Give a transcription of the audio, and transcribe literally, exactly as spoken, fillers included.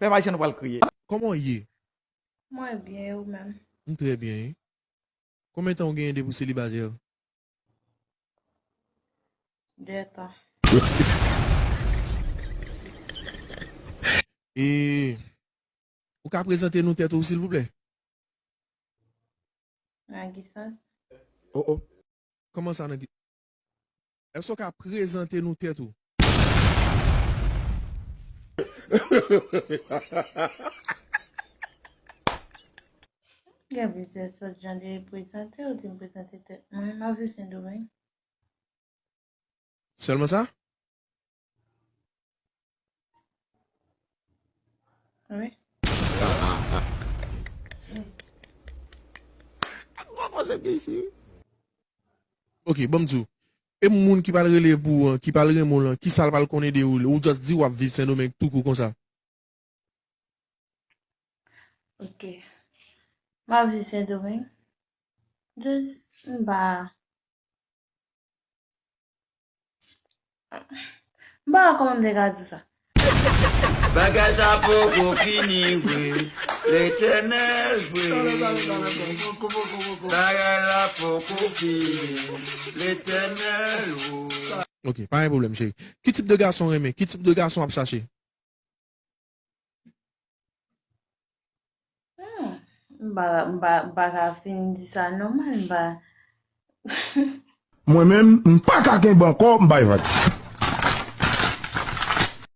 Pèp ayisyen, nou pral kriye. Kòman w ye? Mwen byen, e ou menm? M trè byen, wi. Konbyen tan w genyen depi w selibatè? De tan. E ou ka prezante nou tèt ou, silvouplè? Nan ki sans? Oh, oh. Kòman sa nan ki... Èske w ka prezante nou tèt ou? Gen plizyè sòt jan de prezante, ou di m prezante tèt mwen. M ap viv Sendomeng. Sèlman sa? Wi. Ou pa panse byen isi, wi. Ok, ban m di w. E moun ki pral rele pou ou an, ki pral renmen w lan, ki sa l pral konnen de ou? Ou just di w ap viv Sendomeng toukou konsa? Ok. M ap viv Sendomeng. Just, m pa, m pa wè kòman m te ka di sa. Bagay sa poko fini vre. Letènèl vre. Bagay la poko fini. Letènèl o. Ok, pa gen pwoblèm, cheri. Ki tip de gason w renmen? Ki tip de gason w ap chache? Hmm. M pa, m pa, m pa ka fin di sa nòmal, m pa. Mwen menm, m pa ka kenbe ankò, m bay vag.